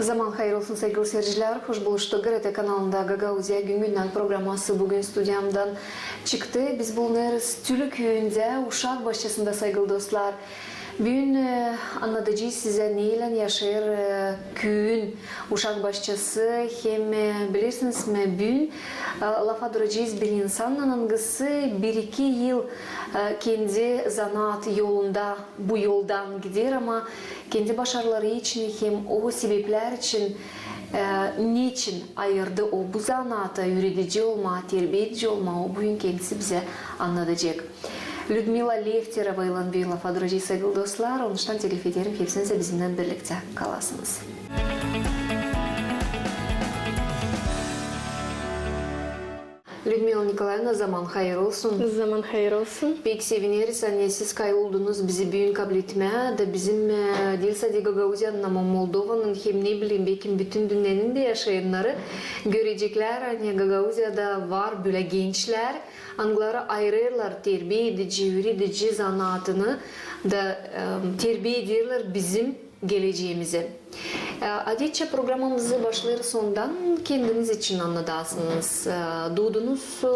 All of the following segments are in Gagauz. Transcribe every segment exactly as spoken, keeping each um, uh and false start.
Zaman hayır olsun, saygılı seyircilär. Hoş buluştuk. GRT kanalında Gagauziya gün-gündän programması büün studiyamdan çıktı. Biz bulunêrız Tülü küüyündä, uşak başçasında, saygılı dostlar. Büün, e, annadacez sizä, neylän yaşêêr, e, küüyün uşak başçası. Hem, e, bilersiniz mi, büün, e, lafa duracez bir insannan, angısı bir-iki yıl, e, kendi zanaat yolunda bu yoldan gider, ama kendi başarıları için hem o sebeplär için, e, neçin ayırdı o bu zanaatı, üüredici olmaa, terbiedici olmaa, o büün kendisi bizä annadacek. Lüdmila Lefterovaylan büün lafa duracez, saygılı dostlar, onuştan teklif ederim hepsinizä bizimnän birliktä kalasınız. Lüdmila Nikolaevna, zaman hayır olsun. Zaman hayır olsun. Pek sevineriz, ani siz kayıldınız bizi büün kabletmää, da bizim, e, diil sade Gagauziyanın, ama Moldovanın, hem ne bileyim, beki bütün dünnenin dä yaşayannarı göreceklär, ani Gagauziyada var bölä gençlär, angıları ayırêrlar terbiedici, üüredici zanaatını da, e, terbiederlär bizim gelecemizi. E, adetçä programamızı başlêêrız ondan, kendiniz için annadasınız. E, duudunuz, e,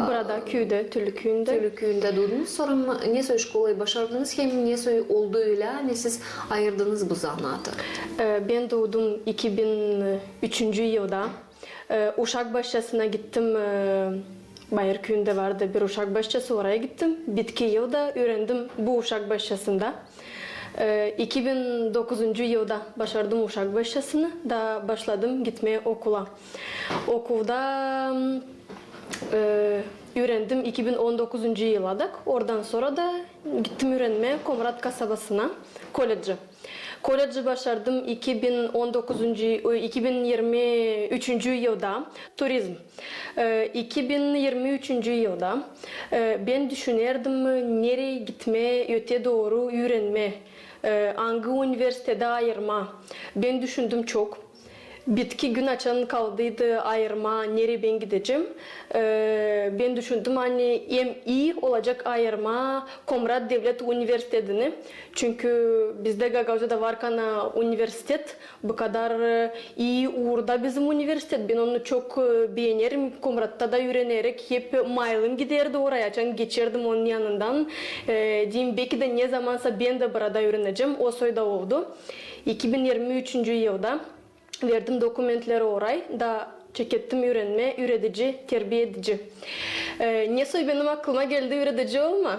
burada, küüdä, Tülü küüyündä. Tülü küüyündä duudunuz, sora nesoy şkolayı başardınız, hem nesoy oldu ölä, ani siz ayırdınız bu zanaatı? E, bän duudum iki bin üçüncü yılda. E, uşak başçasına gittim, e, Bayır küüyündä vardı bir uşak başçası, oraya gittim. Bitki yılda üürendim bu uşak başçasında. E, iki bin dokuzuncu yılda başardım uşak başçasını, da başladım gitmää okula. Okulda, e, üürendim iki bin on dokuzuncu yıladak. Oradan sora da gittim üürenmää Komrat kasabasına, koledži. Koledži başardım iki bin on dokuzuncu, e, iki bin irmi üçüncü yılda, turizm. E, iki bin irmi üçüncü yılda, e, bän düşünärdim, nereyi gitmää, öte dooru üürenmää, e, angı universitedä ayırmaa. Bän düşündüm çok. Bitki gün, açan kaldıydı ayırmaa, nereyi bän gidecäm. E, bän düşündüm, ani hem ii olacek ayırmaa Komrat devlet universitedini. Çünkü bizdä Gagauziyada var kana universitet, bu kadar, e, ii uurda bizim universitet. Bän onu çok, e, beenerim. Komratta da üüreneräk hep mayılım giderdi oraya. Açan geçärdim onun yanından, e, deerim, beki dä ne zamansa bän dä burada üürenecäm. O soy da oldu. İki bin irmi üçüncü yılda verdim dokumentleri oraya da çekettim üürenmää üüredici, terbiedici. E, nesoy benim aklıma geldi üüredici olmaa?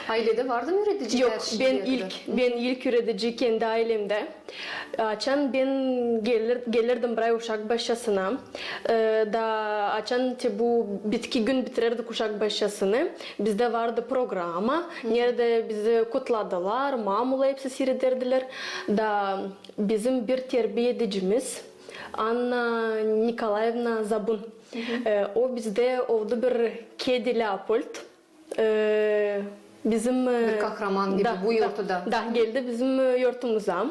Ailedä vardı mı üürediciler? Yok, bän ilk, bän ilk üüredici kendi ailemdä. Açan bän gelir, gelirdim buraya uşak başçasına, e, da açan te bu bitki gün bitirärdik uşak başçasını, bizdä vardı programa, neredä bizi kutladılar, mamula hepsi siirederdilär. Da bizim bir terbiedicimiz, Anna Nikolaevna Zabun. E, o bizdä oldu bir kedi Leopold. E, bizim, e, bir kahraman gibi da, bu da, yortuda. Da, geldi bizim, e, yortumuza.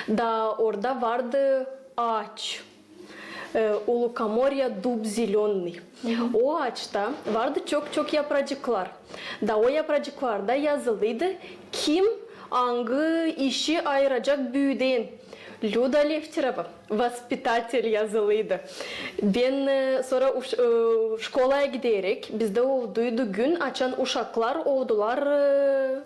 Da orada vardı aaç. E, у лукоморья дуб зелёный. O aaçta vardı çok-çok yapracıklar. Da o yapracıklarda yazılıydı, kim angı işi ayıracek büüdän. Lüda Lefterova, воспитатель yazılıydı. Bän, e, sora uş-, e, şkolaya gideräk, bizdä olduydu gün, açan uşaklar oldular, e,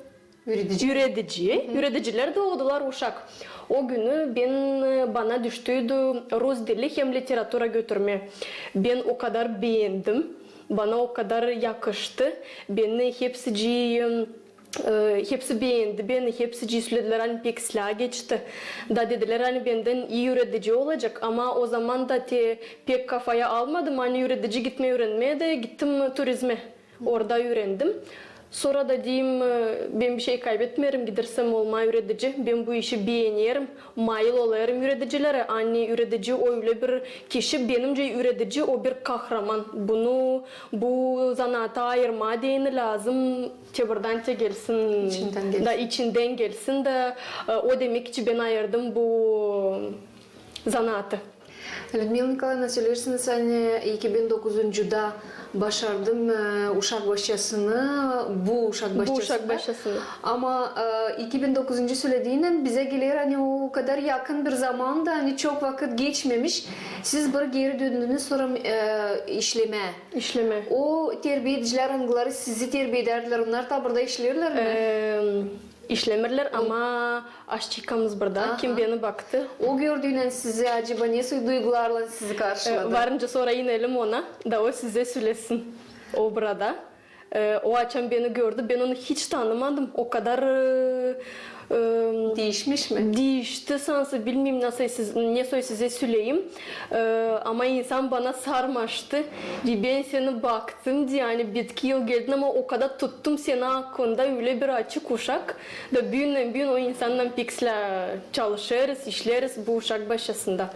üüredici. Üürediciler dä oldular uşak. O günü bän, e, bana düştüydü rus dili hem literatura götürmää. Bän o kadar beendim, bana o kadar yakıştı. Beni hepsicii, e, hepsi beendi beni, hepsicii söledilär, ani pek islää geçti. Da dedilär, ani bendän ii üüredici olacek, ama o zaman da te pek kafaya almadım, ani üüredici gitmää üürenmää, da gittim turizmä. Orada üürendim. Sora da deerim, e, bän bişey kaybetmeerim, gidersem olmaa üüredici. Bän bu işi beenerim, mayıl olêrım üüredicilerä. Ani üüredici o ölä bir kişi, benimcä üüredici o bir kahraman. Bunu, bu zanaatı ayırmaa deyni lääzım te buradan te gelsin. İçindän gelsin. Da içindän gelsin da, e, o demäk için bän ayırdım bu zanaatı. Lüdmila Nikolaevna, söleersiniz, ani iki bin dokuzuncuda başardım, e, uşak başçasını, bu uşak başçasını. Bu uşak başçasını. Ama, e, iki bin dokuzuncu sölediniz, bizä geler, ani o kadar yakın bir zamanda, ani çok vakıt geçmemiş, siz bir geeri döndünüz sora, e, işlemää. İşlemää. O terbiedicilär, angıları sizi terbiedärdilär, onnar taa burada işleerlär mi? E, işlemeerlär, ama aşçıykamız burada. Aha. Kim beni baktı. O gördüynän sizi acaba ne soy duygularlan sizi karşıladı? E, varınca sora inelim ona, da o sizä sölesin. O burada. E, o açan beni gördü, bän onu hiç tanımadım. O kadar, e, e, diişti, sansın bilmeerim, nasıl siz-, ne soy sizä söleyim. E, ama insan bana sarmaştı. Deer, bän seni baktım, deer, ani bitki yıl geldin, ama o kadar tuttum seni aklımda, ölä bir açık uşak. Da büündän-büün o insannan pek islää çalışêrız, işleeriz bu uşak başçasında.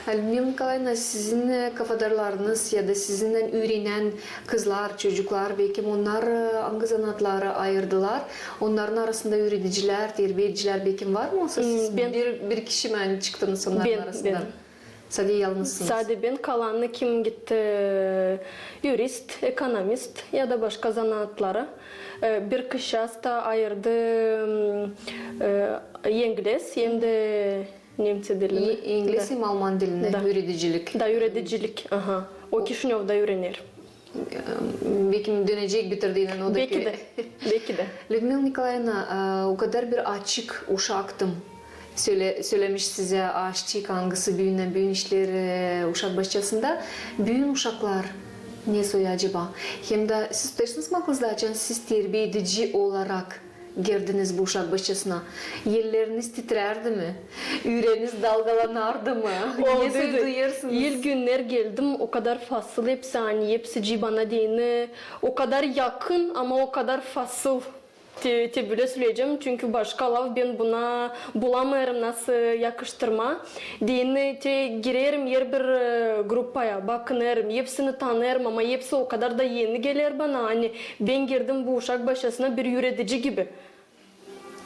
Lüdmila Nikolaevna, sizin, e, kafadarlarınız ya da sizinnän üürenän kızlar, çocuklar, bekim onnar, e, angı zanaatları ayırdılar? Onnarın arasında üüredicilär, terbiedicilär, bekim var mı? Olsa siz bir, bir kişi mi çıktınız onnarın arasından? Sade yalnızsınız. Sade bän, kalanı kim gitti, e, yurist, ekonomist ya da başka zanaatları. E, bir kişi asta ayırdı, m, e, englez hem dä nemçe dilinä. Englez hem alman dilinä üüredicilik. Da, üüredicilik, aha. O Kişinövda üürener. Bekim dönecek bitirdiynän o da küüyä. Beki dä. Lüdmila Nikolaevna, e, o kadar bir açık uşaktım. Söle-, sölemiş sizä aşçı, angısı büündän-büün işleer, e, uşak başçasında. Büün uşaklar ne soy acaba? Hem dä siz tutarsanız mı aklınızda, açan siz terbiedici olarak geldiniz bu uşak başçasına, elleriniz titrärdi mi? Üüreeniz dalgalanardı mı? Ne soy duyêrsınız? İlk günnär geldim, o kadar fasıl hepsi, ani hepsicii bana deyni, o kadar yakın, ama o kadar fasıl. Te, te bölä söleyecäm, çünkü başka laf bän buna bulamêêrım nasıl yakıştırmaa. Deyni te girerim herbir, e, gruppaya, bakınêrım, hepsini tanıyêrım, ama hepsi o kadar da eni geler bana, ani bän girdim bu uşak başçasına bir üüredici gibi.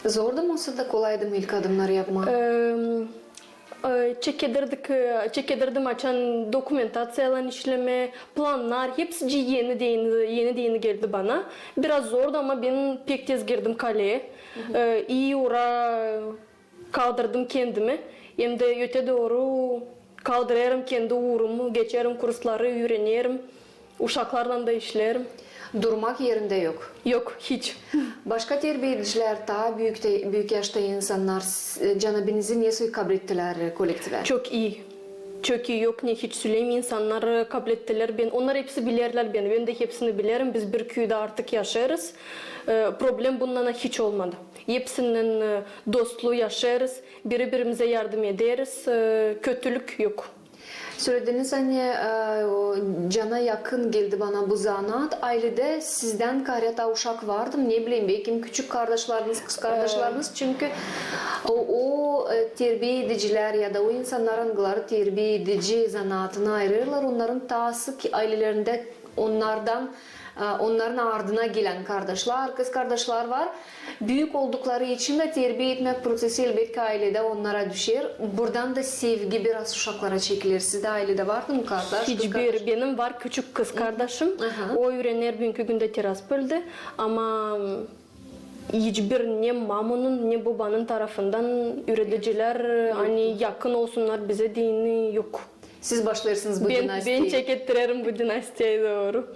Zordu mu, olsa da kolaydı mı ilk adımnarı yapmaa? Em, e, çekedirdik, e, çekedirdim açan dokumentaţiyalan işlemää, plannar, hepsicii eni deyni, eni deyni geldi bana. Biraz zordu, ama bän pek tez girdim kaleyä. E, ii uura kaldırdım kendimi. Hem dä öte dooru kaldırêrım kendi uurumu, geçerim kursları, üürenerim. Uşaklarlan da işleerim. Durmak erindä yok. Yok, hiç. Başka terbiedicilär, taa büük te-, büük yaşta insannar, s-, canabinizi ne soy kablettilär kolektivä? Çok ii. Çok ii, yok ne hiç söleyim, insannar kablettilär beni. Onnar hepsi bilerlär beni, bän dä hepsini bilerim. Biz bir küüdä artık yaşêêrız. E, problem bundan hiç olmadı. Hepsinnän, e, dostlu yaşêêrız, biri-birimizä yardım ederiz, e, kötülük yok. Sölediniz, ani, e, o, cana yakın geldi bana bu zanaat. Ayledä sizdän kaarä taa uşak vardı mı? Ne bileyim, bekim küçük kardaşlarınız, kızkardaşlarınız. Çünkü o, o, e, terbiedicilär ya da o insannar, angıları terbiedici zanaatına ayırêrlar, onnarın taa sık aylelerindä onnardan, e, onnarın ardına gelän kardaşlar, kızkardaşlar var. Büük oldukları için dä terbiä etmäk prosesi, elbetki, ayledä onnara düşer. Buradan da sevgi biraz uşaklara çekiler. Sizdä ayledä vardı mı kardaş, kızkardaş? Hiçbir. Benim var küçük kızkardaşım. Aha. O üürener büünkü gündä Tiraspolda. Ama hiçbir ne mamanın, ne bobanın tarafından üüredicilär, ani yakın olsunnar bizä deyni yok. Siz başlêêrsınız bu dinastiyayı. Bän, bän çekettirerim bu dinastiyayı, dooru.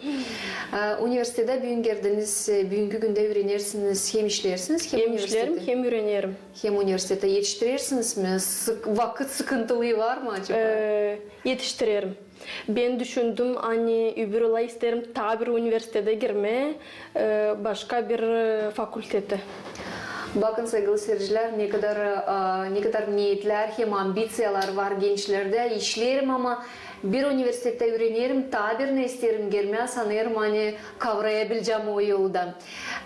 E, universitetä büün girdiniz, e, büünkü gündä üürenersiniz, hem işleersiniz, hem universitetä. Hem işleerim, hem üürenerim. Hem universitetä etiştirersiniz mi? Sık-, vakıt sıkıntılıı var mı acaba? E, etiştirerim. Bän düşündüm, ani öbür yıla isteerim taa bir universitetä girmää, e, başka bir, e, fakultetä. Bakın, saygılı siircilär, ne kadar, e, ne kadar neetlär hem ambiţiyalar var gençlerdä. İşleerim, ama bir universitetä üürenerim, taa birinä isteerim girmää, sanêrım, ani kavrayabilecäm o yolu da.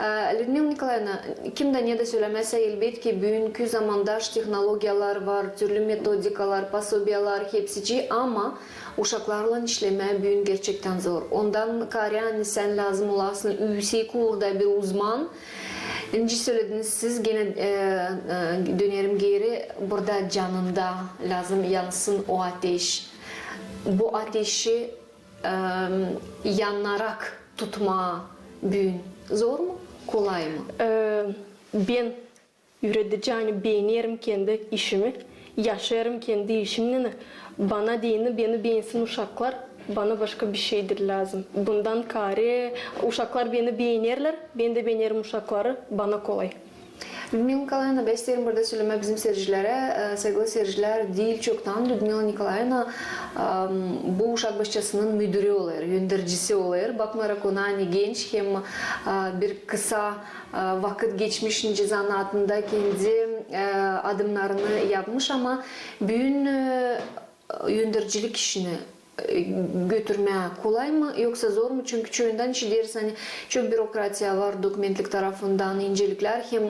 E, Lüdmila Nikolaevna, kim dä ne dä sölämäsä, elbetki, büünkü zamandaş tehnologiyalar var, türlü metodikalar, posobiyalar, hepsicii, ama uşaklarlan işlemää büün gerçektän zor. Ondan kaarä, ani sän lääzım olasın üüsek uurda bir uzman. Nicä sölediniz siz, genä, e, e, dönerim geeri, burada canında lääzım yansın o ateş. Bu ateşi, e, yanarak tutmaa büün zor mu, kolay mı? E, bän üredici, ani beenerim kendi işimi, yaşêêrım kendi işimnän. Bana deyni beni beensin uşaklar, bana başka bişey diil lääzım. Bundan kaarä uşaklar beni beenerlär, bän dä beenerim uşakları, bana kolay. Lüdmila Nikolaevna, bän isteerim burada sölemää bizim siircilerä, e, saygılı siircilär, diil çoktan Lüdmila Nikolaevna, e, bu uşak başçasının müdüri olêr, öndercisi olêr. Bakmayarak ona, ani genç hem, e, bir kısa, e, vakıt geçmiş nicä zanaatında kendi, e, adımnarını yapmış, ama büün, e, öndercilik işini, e, götürmää kolay mı, yoksa zor mu? Çünkü çoyundan işideriz, ani çok bürokratiya var, dokumentlik tarafından inceliklär hem, e,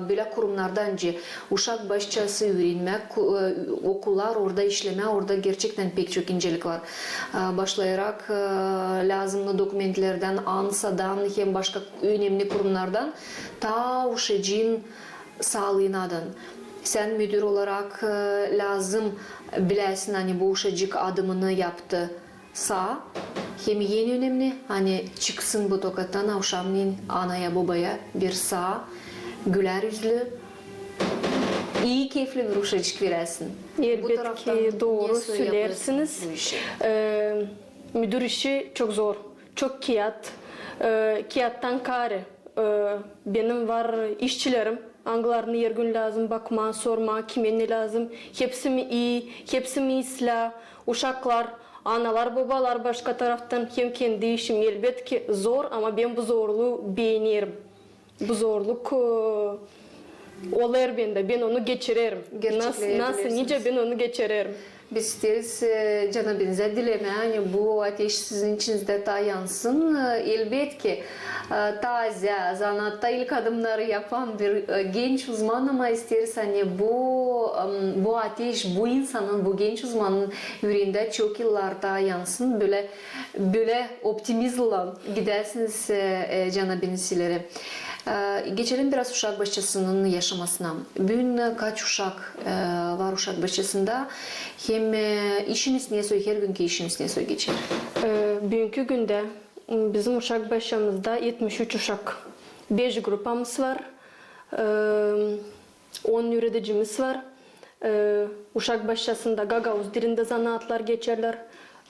bölä kurumnarda nicä uşak başçası üürenmää, ku-, e, okullar, orada işlemää, orada gerçektän pek çok incelik var. E, başlayarak, e, lääzımnı dokumentlerdän, ANSAdan hem başka önemli kurumnardan, taa uşacıın saalıınadan. Sän müdür olarak, e, lääzım biläsin, ani bu uşacık adımını yaptı saa, hem en önemli, ani çıksın bu tokattan akşamneyin anaya-bobaya bir saa, gülär üzlü, ii keyfli bir uşacık veräsin. Elbetki, dooru söleersiniz. E, müdür işi çok zor, çok kiyat, e, kiyattan kaarä. E, benim var işçilerim, angılarını er gün lääzım bakmaa, sormaa, kimä ne lääzım. Hepsi mi ii, hepsi mi islää, uşaklar, analar, bobalar başka taraftan, hem kendi işim, elbetki, zor, ama bän bu zorluu beenerim. Bu zorluk, e, olêr bendä, bän onu geçirerim. Nasıl, nicä bän onu geçirerim. Biz isteeriz, e, canabinizä dilemää, ani bu ateş sizin içinizdä taa yansın. E, elbetki, e, taazä, zanaatta ilk adımnarı yapan bir, e, genç uzman, ama isteeriz, ani bu, em, bu ateş bu insanın, bu genç uzmanın üreendä çok yıllar taa yansın. Bölä, bölä optimizmlan gidäsiniz, e, e, canabiniz ileri. E, geçelim biraz uşak başçasının yaşamasına. Büün, e, kaç uşak, e, var uşak başçasında? Hem, e, işiniz nesoy, her günkü işiniz nesoy geçer? E, büünkü gündä, m, bizim uşak başçamızda etmiş üç uşak. Beş grupamız var. E, on üüredicimiz var. E, uşak başçasında gagauz dilindä zanaatlar geçerlär,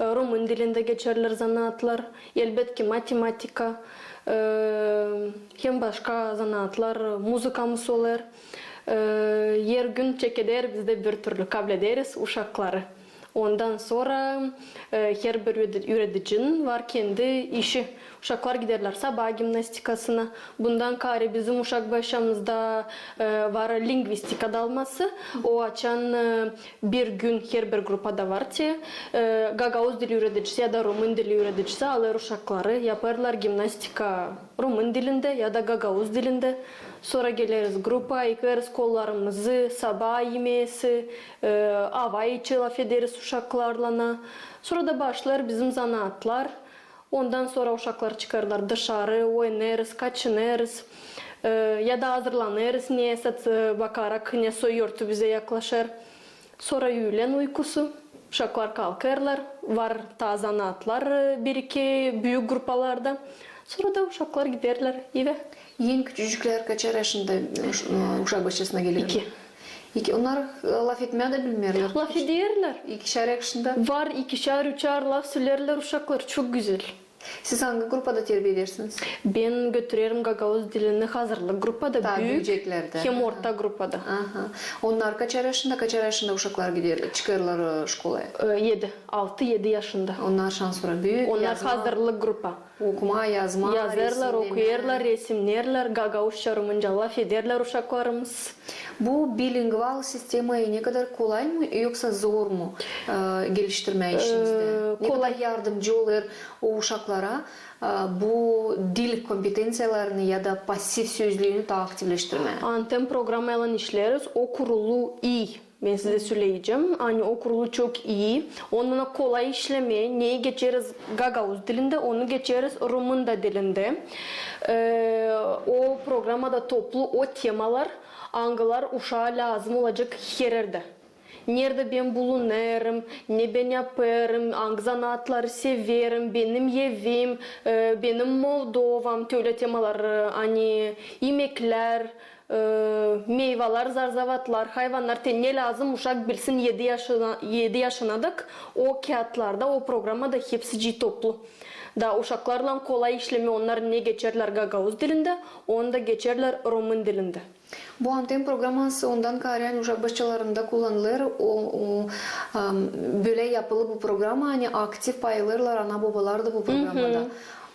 e, rumın dilindä geçerlär zanaatlar, elbetki, matematika, e, hem başka zanaatlar, muzıkamız olêr. E, er gün çekederiz biz dä bir türlü, kablederiz uşakları. Ondan sora, e, herbir üüre-, üüredicinin var kendi işi. Uşaklar giderlär sabaa gimnastikasına. Bundan kaarä bizim uşak başçamızda, e, var lingvistika dalması. O açan, e, bir gün herbir grupada var te, e, gagauz dili üüredicisi ya da rumın dili üüredicisi alêr uşakları, yapêrlar gimnastika rumın dilindä ya da gagauz dilindä. Sora geleriz grupa, yıkêêrız kollarımızı, sabaa imeesi, e, ava içi lafederiz uşaklarlan. Sora da başlêêr bizim zanaatlar. Ondan sora uşaklar çıkarlar dışarı, oynêêrız, kaçınêrız, e, ya da hazırlanêrız, nesä, e, bakarak, nesoy örtü bizä yaklaşêr. Sora üülän uykusu, uşaklar kalkêrlar, var taa zanaatlar, e, bir-iki büük grupalarda. Sora da uşaklar giderlär evä. En küçücüklär kaçar yaşında, e, uşak başçasına gelerlär? İki. İki. Onnar, e, lafetmää dä bilmeerlär. Lafederlär. İkişär yaşında. Var ikişär, üçär laf sölerlär uşaklar. Çok gözäl. Siz angı grupada terbiyelersiniz? Bän götürerim gagauz dilini hazırlık grupada, taa büük, hem orta grupada. Aha. Onnar kaçar yaşında, kaçar yaşında uşaklar gider, çıkêrlar, e, şkolaya? E, edi, altı-edi yaşında. Onnar şansora büük, onnar hazırlık grupa. Okumaa, yazmaa, yazêrlar, okuyêrlar, resimnerlär, gagauzça, rumınca lafederlär uşaklarımız. Bu bilingval sistemayı ne kadar kolay mı, yoksa zor mu, e, geliştirmää işinizdä? E, ne kadar yardımcı olêr o uşaklara, e, bu dil kompetenţiyalarını ya da pasiv sözlüünü taa aktivleştirmää? Antem programaylan işleeriz, o kurulu ii. Bän sizä söleyecäm, ani o kurulu çok ii, onunnan kolay işlemää, neyi geçeriz gagauz dilindä, onu geçeriz rumın da dilindä. E, o programada toplu o temalar, angılar uşaa lääzım olacek hererdä. Neredä bän bulunêrım, ne bän yapêrım, angı zanaatları severim, benim evim, e, benim Moldovam, tölä temalar, e, ani imeklär, e, meyvalar, zarzavatlar, hayvannar, te ne lääzım uşak bilsin edi yaşına, edi yaşınadak, o kiyatlarda, o programada hepsicii toplu. Da uşaklarlan kolay işlemää, onnar ne geçerlär gagauz dilindä, onu da geçerlär rumın dilindä. Bu Anten programası ondan kaarä, ani uşak başçalarında kullanılêr, o, o, am, bölä yapılı bu programa, ani aktiv paylanêrlar ana-bobalar da bu programada.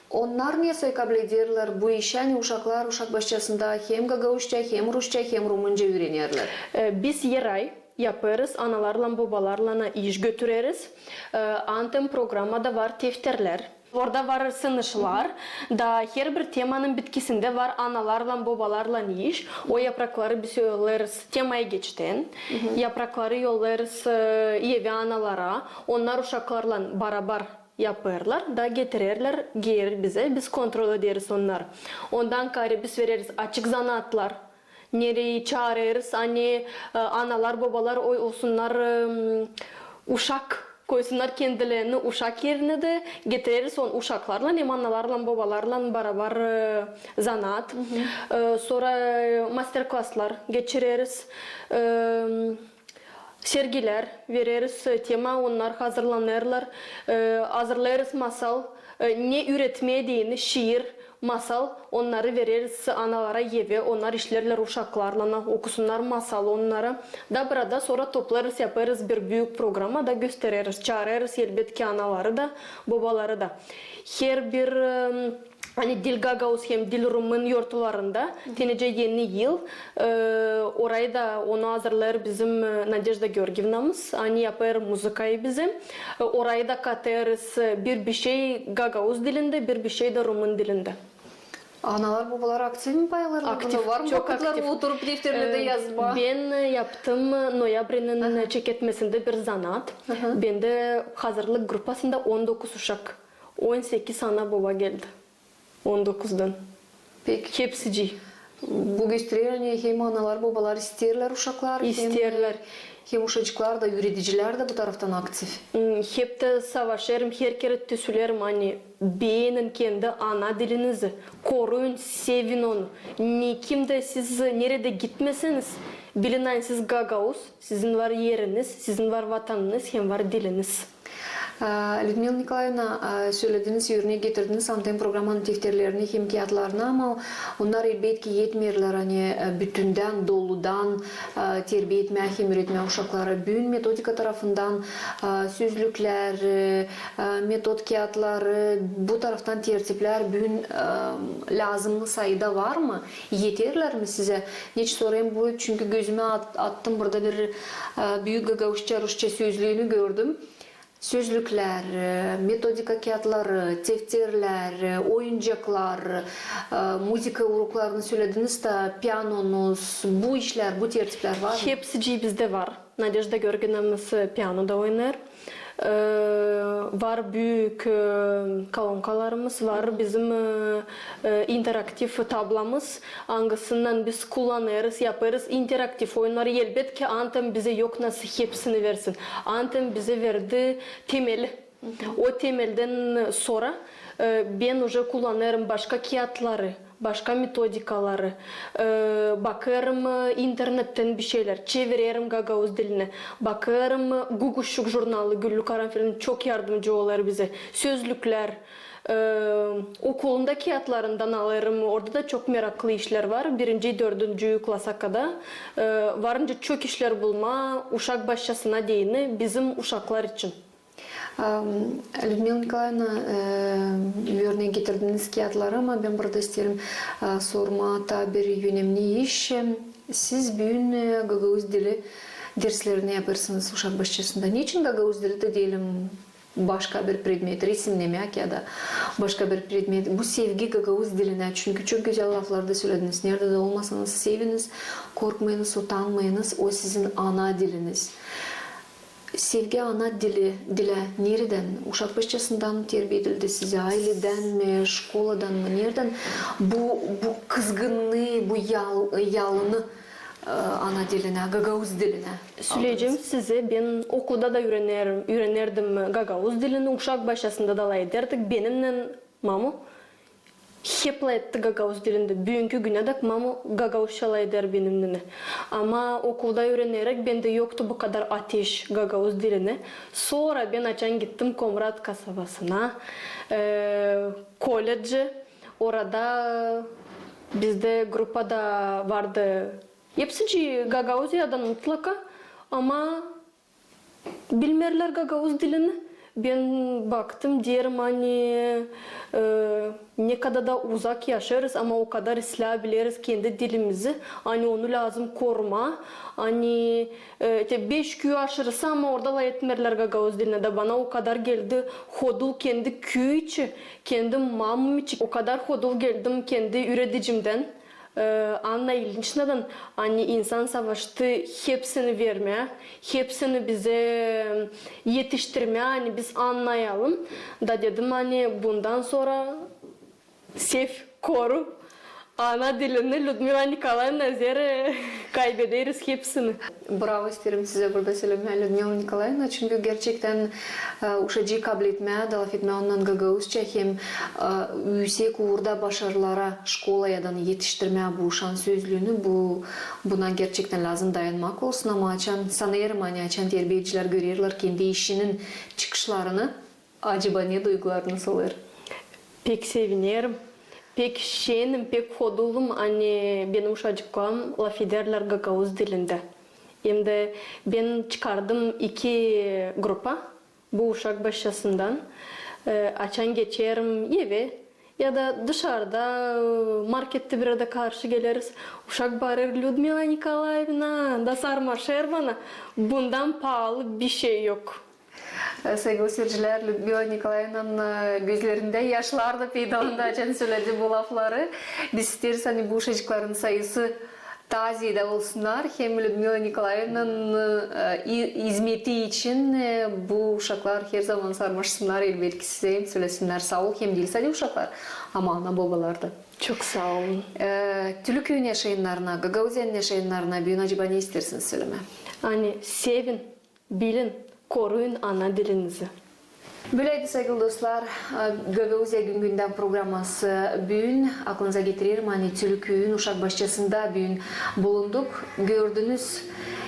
Onnar nesoy kablederlär bu işi, ani uşaklar uşak başçasında hem gagauzça, hem rusça, hem rumınca üürenerlär? E, biz er ay yapêrız, analarlan, bobalarlan iş götüreriz. E, Anten programada var tefterlär. Orada var sınışlar, da herbir temanın bitkisindä var analarlan, bobalarlan iş. O yaprakları biz yollêêrız temayı geçtän. Yaprakları yollêêrız, e, evä analara. Onnar uşaklarlan barabar yapêrlar da getirerlär geeri bizä. Biz kontrol ederiz onnarı. Ondan kaarä biz vereriz açık zanaatlar. Nereyi çaarêrız, ani, e, analar, bobalar oy-, olsunnar, e, uşak, koysunnar kendilerini uşak erinä da getireriz on uşaklarlan hem analarlan, bobalarlan barabar, e, zanaat. E, sora, e, master-klaslar geçireriz. E, sergilär vereriz, e, tema, onnar hazırlanêrlar. E, hazırlêêrız masal, e, ne üüretmää deyni, şiir, masal, onnarı vereriz analara evä, onnar işlerlär uşaklarlan, okusunnar masal onnara. Da burada sora toplêêrız, yapêrız bir büük programa da göstereriz, çaarêrız, elbetki, anaları da, bobaları da. Herbir, e, ani dil gagauz hem dil rumın yortularında, te nicä Eni yıl, e, orayı da onu hazırlêêr bizim, e, Nadejda Georgievnamız, ani yapêr muzıkayı bizim. E, orayı da katêrız, e, bir bişey gagauz dilindä, bir bişey dä rumın dilindä. Analar, bobalar aktiv mi paylanêrlar bunda? Var mı vakıtları oturup defterlerdä yazmaa? Bän, e, yaptım, e, noyabrinin çeketmesindä bir zanaat. Bendä hazırlık grupasında on dokuz uşak. On sekiz ana-boba geldi. On dokuzdan. Peki. Hepsicii. Bu gösterer, ani hem analar, bobalar isteerlär uşaklar, hem, hem uşacıklar da, üüredicilär dä bu taraftan aktiv. Hmm, hep dä savaşêrım, herkerä dä söleerim, ani beenin kendi ana dilinizi, koruyun, sevin onu. Nikim dä siz neredä gitmeseniz, bilin, ani siz gagauz, sizin var eriniz, sizin var vatanınız hem var diliniz. A, Lüdmila Nikolaevna, a, sölediniz, örnek getirdiniz Anten programanın defterlerini hem kiyatlarını, ama onnar, elbetki, etmeerlär, ani, e, bütündän, doludan, e, terbiya etmää hem üüretmää uşakları. Büün metodika tarafından, e, sözlüklär, e, e, metod kiyatları, bu taraftan tertiplär büün, e, lääzımnı sayıda var mı? Eterlär mi sizä? Neçin sorêrım bu, çünkü gözümä at-, attım, burada bir, e, büük gagauzça-rusça sözlüünü gördüm. Sözlüklär, e, metodika kiyatları, tefterlär, e, oyuncaklar, e, muzıka uroklarını sölediniz da, pianonuz, bu işlär, bu tertiplär var mı? Hepsicii bizdä var. Nadejda Georgievnamız, e, pianoda oynêêr. E, var büük, e, kolonkalarımız, var bizim, e, e, interaktiv tablamız, angısından biz kullanêrız, yapêrız interaktiv oyunnarı. Elbetki, Anten bizä yok nasıl hepsini versin. Anten bizä verdi temeli. O temeldän sora, e, bän uje kullanêrım başka kiyatları, başka metodikaları, e, bakêrım, e, internettän bişeylär, çevirerim gagauz dilinä, bakêrım, e, Guguşçuk jurnalı, Güllü Karanfilin çok yardımcı olêr bizä, sözlüklär, e, okulunda kiyatlarından alêrım, orada da çok meraklı işlär var, birinci, dördüncü klasa kadar, e, varınca çok işlär bulmaa uşak başçasına deyni bizim uşaklar için. Am, Lüdmila Nikolaevna, e, örnek getirdiniz kiyatları, ama bän burada isteerim, e, sormaa taa bir önemni iş. Siz büün, e, gagauz dili derslerini yapêrsınız uşak başçasında. Neçin gagauz dili dä deyelim başka bir predmet, resimnemää ya da başka bir predmet? Bu sevgi gagauz dilinä, çünkü çok gözäl laflar da sölediniz. Neredä dä olmasanız, seviniz, korkmayınız, utanmayınız, o sizin ana diliniz. Sevgi ana dili, dilä neredän? Uşak başçasından mı terbiya edildi sizä, ayledän mi, şkoladan mı, neredän bu, bu kızgınnıı, bu yal-, yalını e, ana dilinä, gagauz dilinä aldınız? Söleyecäm sizä, bän okulda da üürener-, üürenerdim gagauz dilini, uşak başçasında da lafedärdik, benimnän mamu hep lafetti gagauz dilindä. Büünkü günä dä mamu gagauzça lafeder benimnän. Ama okulda üüreneräk bendä yoktu bu kadar ateş gagauz dilinä. Sora bän açan gittim Komrat kasabasına, e, koledje, orada bizdä grupada vardı, hepsicii Gagauziyadan mutlaka, ama bilmeerlär gagauz dilini. Bän baktım, deerim, ani, e, ne kadar da uzak yaşêêrız, ama o kadar islää bileriz kendi dilimizi, ani onu lääzım korumaa, ani, e, te beş küü aşırısı, ama orada lafetmeerlär gagauz dilinä. Da bana o kadar geldi hodul kendi küü için, kendi mamum için, o kadar hodul geldim kendi üüredicimdän, e, Anna İlinçnadan, ani insan savaştı hepsini vermää, hepsini bizä etiştirmää, ani biz annayalım. Da dedim, ani bundan sora sev, koru ana dilini, Lüdmila Nikolaevna, zerä kaybederiz hepsini. Bravo isteerim sizä burada sölemää, Lüdmila Nikolaevna, çünkü gerçektän, e, uşacıı kabletmää da lafetmää onunnan gagauzça hem, e, üüsek uurda başarılara şkoladan etiştirmää bu uşan sözlüünü, bu, buna gerçektän lääzım dayanmak olsun, ama açan, sanêrım, ani açan terbiyecilär görerlär kendi işinin çıkışlarını, acaba ne duygularınız olêr? Pek sevinerim, pek şenim, pek hodulum, ani benim uşacıklarım lafederlär gagauz dilindä. Hem dä bän çıkardım iki grupa bu uşak başçasından. E, açan geçerim evä ya da dışarda, e, markettä bir arada karşı geleriz, uşak baarêr: "Lüdmila Nikolaevna!" da sarmaşêr bana. Bundan paalı bişey yok. E, saygılı seyircilär, Lüdmila Nikolaevnanın, e, gözlerindä yaşlar da peydalandı, açan söledi bu lafları. Biz isteeriz, ani bu uşacıkların sayısı taa zeedä olsunnar. Hem Lüdmila Nikolaevnanın, e, i-, izmeti için, e, bu uşaklar herzaman sarmaşsınnar, elbetki, sizä hem sölesinnär saa ol, hem diil sade uşaklar, ama ana-bobalar da. Çok saa olun. E, Tülü küüyün yaşayannarına, Gagauziyanın yaşayannarına büün acaba ne isteersiniz sölemää? Ani sevin, bilin, koruyun ana dilinizi. Böleydi, saygılı dostlar, Gagauziya gün-gündän programması büün. Aklınıza getirerim, ani Tülü küüyün uşak başçasında büün bulunduk. Gördünüz,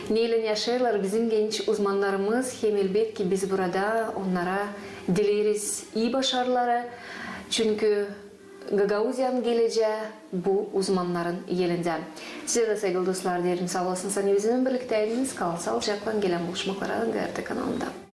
neylän yaşêêrlar bizim genç uzmannarımız, hem elbetki biz burada onnara dileeriz ii başarıları, çünkü Gagauziyanın gelecää bu uzmannarın elindä. Sizä dä, saygılı dostlar, deerim saa olasınız, ani bizimnän birliktäydiniz. Kalın saalıcaklan, gelän buluşmaklara GRT kanalında.